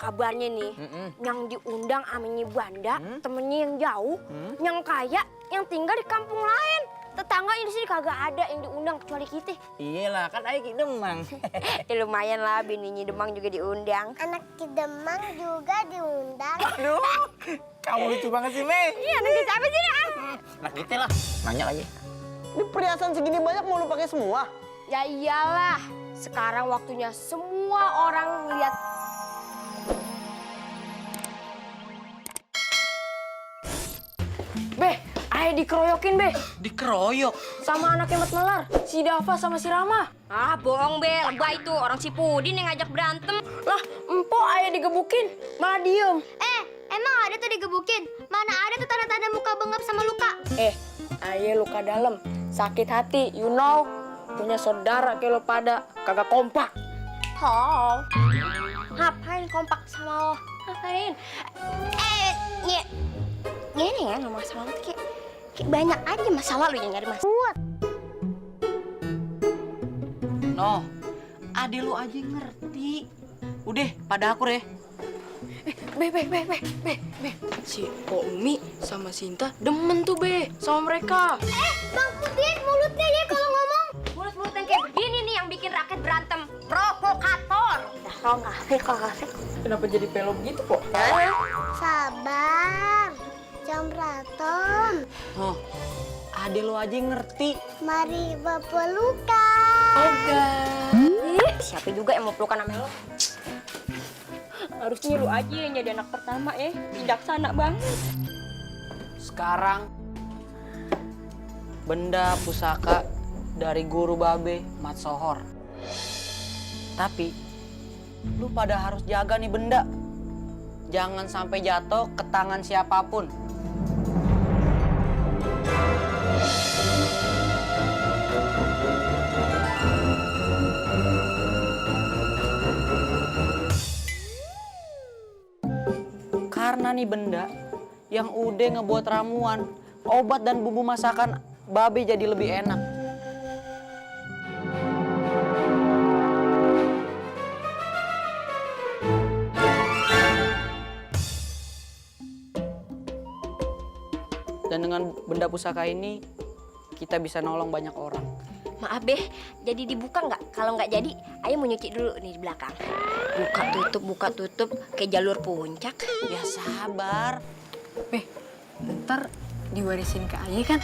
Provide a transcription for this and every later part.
Kabarnya nih, yang diundang aminyi Banda, temennya yang jauh, yang kaya, yang tinggal di kampung lain. Tetangganya di sini kagak ada yang diundang kecuali kita. Iyalah, kan Aik Demang. Ya lumayan lah, bininya Demang juga diundang. Anak Demang juga diundang. Aduh, kamu lucu banget sih, Mei. Iya, nanti siapa sih nih? Nah, kita lah. Nanya lagi. Ini perhiasan segini banyak mau lu pakai semua? Ya iyalah, sekarang waktunya semua orang lihat. Beh, ayo dikeroyokin, Beh. Dikeroyok. Sama anaknya Mat Melar, si Dava sama si Rama. Ah, bohong, Be. Lebay itu. Orang si Pudin yang ngajak berantem. Lah, empok ayo digebukin, malah diem. Emang ada tuh digebukin? Mana ada tuh tanda-tanda muka bengap sama luka? Ayo luka dalam, sakit hati, you know. Punya saudara kayak lo pada, kagak kompak. Oh, ngapain kompak sama lo? Ngapain? Gini ya, nggak masalah tuh kayak banyak aja masalah lu yang nyari masalah. Noh, ade lu aja yang ngerti. Udah, pada aku deh. Be. Si Omi sama Sinta demen tuh, Be, sama mereka. Bang Pudin, mulutnya ya kalau ngomong. Mulut-mulut yang kayak begini nih yang bikin rakyat berantem. Provokator. Dah, kalau nggak asik. Kenapa jadi pelo begitu, kok? Sabar, jangan berantem. Oh, ade lu aja yang ngerti. Mari berpelukan. Siapa juga yang mau pelukan sama lo? Harusnya lu aja yang jadi anak pertama bijaksana banget. Sekarang, benda pusaka dari guru Babe Mat Sohor. Tapi, lu pada harus jaga nih benda. Jangan sampai jatuh ke tangan siapapun. Karena nih benda yang udah ngebuat ramuan, obat dan bumbu masakan Babe jadi lebih enak. Dan dengan benda pusaka ini, kita bisa nolong banyak orang. Maaf, Beh, jadi dibuka nggak? Kalau nggak jadi, ayo mau nyuci dulu nih di belakang. Buka tutup, kayak jalur puncak. Ya sabar. Beh, ntar diwarisin ke Aye kan?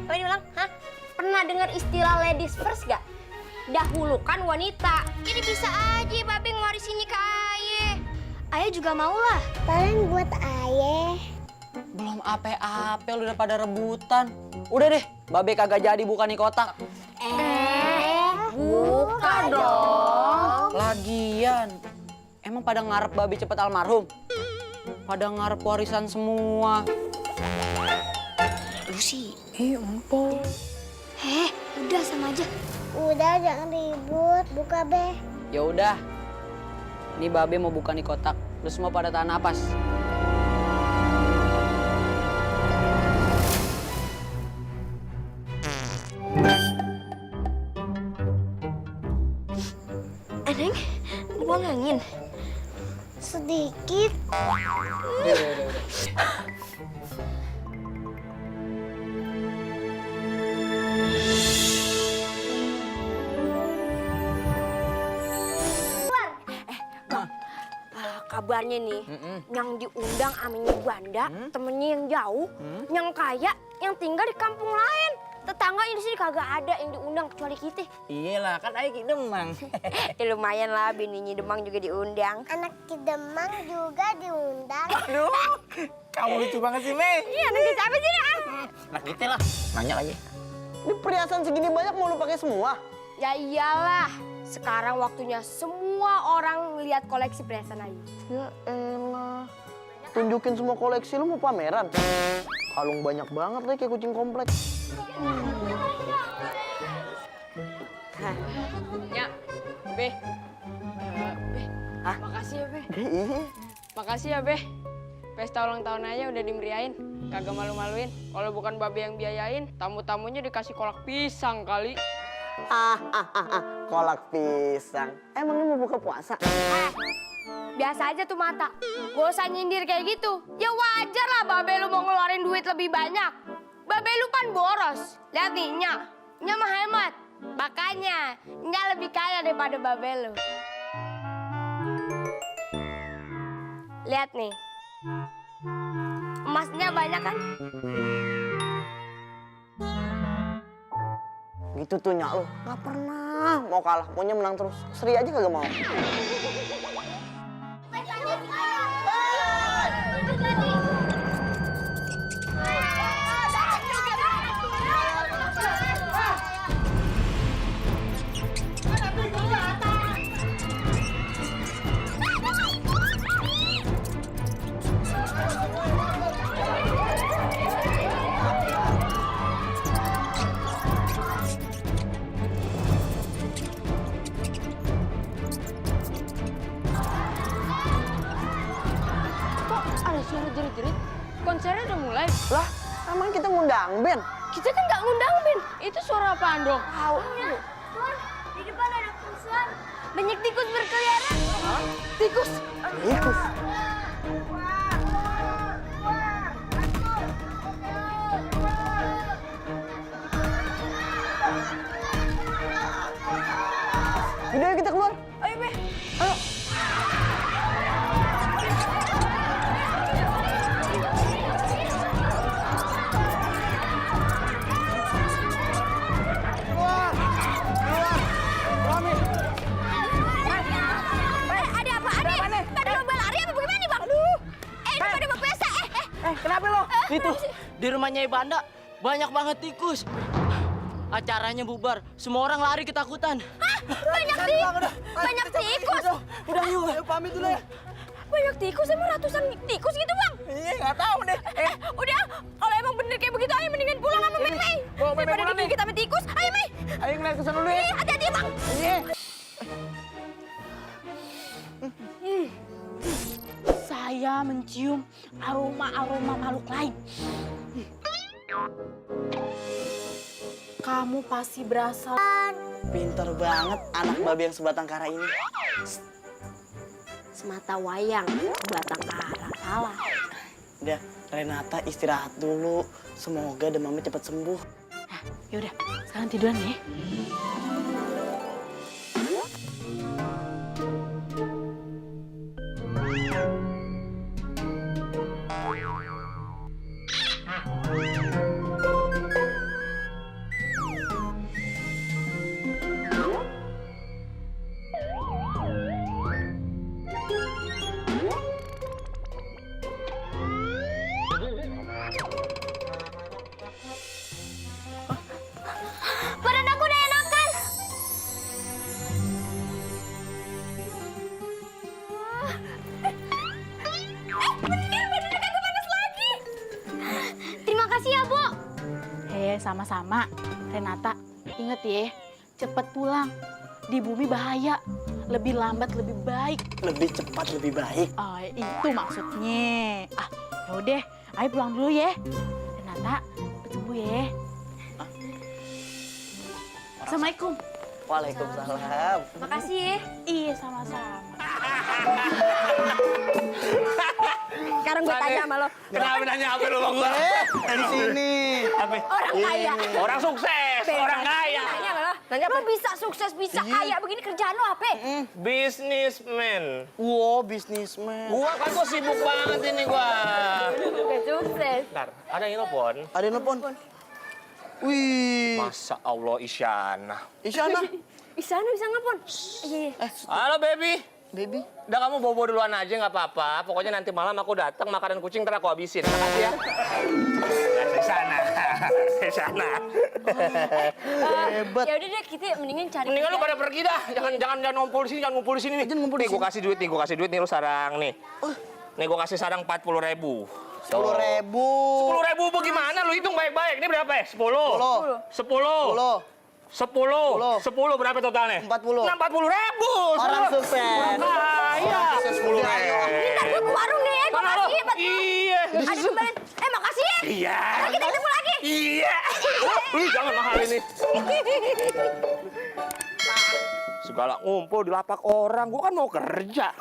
Coba diulang, hah? Pernah dengar istilah ladies first gak? Dahulukan wanita. Jadi bisa aja Babe ngewarisinnya ke Aye. Aye juga mau lah. Paling buat Aye. Belum ape-ape lu udah pada rebutan. Udah deh, Babe kagak jadi buka nih kotak. Buka dong. Lagian, emang pada ngarep Babe cepet almarhum? Pada ngarep warisan semua. Lu sih. Empok. Udah sama aja. Udah jangan ribut, buka Be. Ya udah. Ini Babe mau buka nih kotak. Lu semua pada tahan napas. Neng, buang angin. Sedikit. Kabarnya nih, yang diundang aminyi Banda, temennya yang jauh, yang kaya, yang tinggal di kampung lain. Tetangganya di sini kagak ada yang diundang kecuali kita. Iyalah, kan Aik Demang. Ya lumayan lah, bininya Demang juga diundang. Anak Demang juga diundang. Aduh, kamu lucu banget sih, Mei. Iya, nanti siapa sih nih? Nah, kita lah. Nanya lagi. Ini perhiasan segini banyak mau lu pakai semua? Ya iyalah, sekarang waktunya semua orang lihat koleksi perhiasan Ayu. Ya elah. Tunjukin semua koleksi lu mau pameran? Kalung banyak banget deh kayak kucing komplek. Ya, Beh. Makasih ya, Beh. Makasih ya, Beh. Pesta ulang tahun aja udah dimeriahin. Kagak malu-maluin. Kalau bukan Babe yang biayain, tamu-tamunya dikasih kolak pisang kali. Kolak pisang. Emang lu mau buka puasa? Biasa aja tuh mata. Gak usah nyindir kayak gitu. Ya wajar lah babe lu mau ngeluarin duit lebih banyak. Babe lu kan boros. Lihat nih, Nya mah hemat. Makanya, Nya lebih kaya daripada babe lu. Lihat nih. Emasnya banyak kan? Gitu tuh Nyak lu. Gak pernah mau kalah. Maunya menang terus. Seri aja kagak mau. Ada suara jerit-jerit. Konsernya udah mulai. Lah, emang kita ngundang band? Kita kan nggak ngundang, Ben. Itu suara apaan dong? Tuan, di depan ada kerusuhan. Banyak tikus berkeliaran. Tikus. Tikus. Udah yuk kita keluar. Ayo, Be. Ayo. Ada apa? Pada lomba lari apa bagaimana nih, Bang? Ini pada mau pesta. Kenapa lo? Itu, di rumahnya Ibanda banyak banget tikus. Acaranya bubar, semua orang lari ketakutan. Banyak tikus. Udah yuk, ayo pamit dulu ya. Banyak tikus, emang ratusan tikus gitu, Bang? Iya, nggak tahu deh. Udah, kalau emang bener kayak begitu, ayo mendingan pulang sama Mei. Bawa Mei Daripada pulang nih. digigit sama tikus, ayo Mei. Ayo ngeliat kesana dulu ya. Hati-hati, Bang. Iya. Saya mencium aroma-aroma makhluk lain. Kamu pasti berasal. Pinter banget anak babi yang sebatang kara ini. Semata wayang, batang kara. Salah. Udah, Renata istirahat dulu. Semoga demamnya cepat sembuh. Yaudah, sekarang tiduran ya. Badan aku udah enakan. Bener, badan aku panas lagi. Terima kasih ya, Bu. Sama-sama. Renata, inget ya, cepet pulang. Di bumi bahaya. Lebih lambat lebih baik. Lebih cepat lebih baik. Oh, itu maksudnya. Yaudah, ayo pulang dulu ya. Renata, cepet sembuh ya. Assalamualaikum. Waalaikumsalam. Makasih ya. Iya, sama-sama. Sekarang gue tanya sama lo. Kenapa nanya apa lu sama gua? Di sini. Orang kaya. Orang sukses, orang kaya. Tanya sama lo. Nanya apa? Lo bisa sukses, bisa kaya begini kerjaan lo apa? Businessman. Wow, bisnismen. Gua sibuk banget ini gua. Udah sukses. Bentar, ada yang nelfon. Ada yang nelpon. Wih. Masa Allah Isyana. Isyana. Isana bisa ngapun? Iya. Halo baby. Baby. Udah kamu bobo duluan aja nggak apa-apa. Pokoknya nanti malam aku datang makanan kucing ntar aku habisin. Makasih ya. Di sana. Di sana. Hebat. Ya udah deh, kita mendingan cari. Mendingan lu pada pergi dah. Jangan ngumpul di sini, jangan ngumpul di sini nih. Jangan ngumpul di Nih gua sini. kasih duit nih lu sarang nih. Nih gua kasih sarang 40.000. 10.000. 10.000 bagaimana? Lu hitung baik-baik. Ini berapa ya? 10. 10 berapa totalnya? 40. 40.000. Orang sukses. Kaya. 10.000. Ntar gue ke warung nih ya. Mana lo? Makasih, Pak. Iya. Ada kembali. Makasih ya. Iya. Kita ketemu lagi. Iya. Jangan mahal ini. Segala ngumpul di lapak orang, gua kan mau kerja.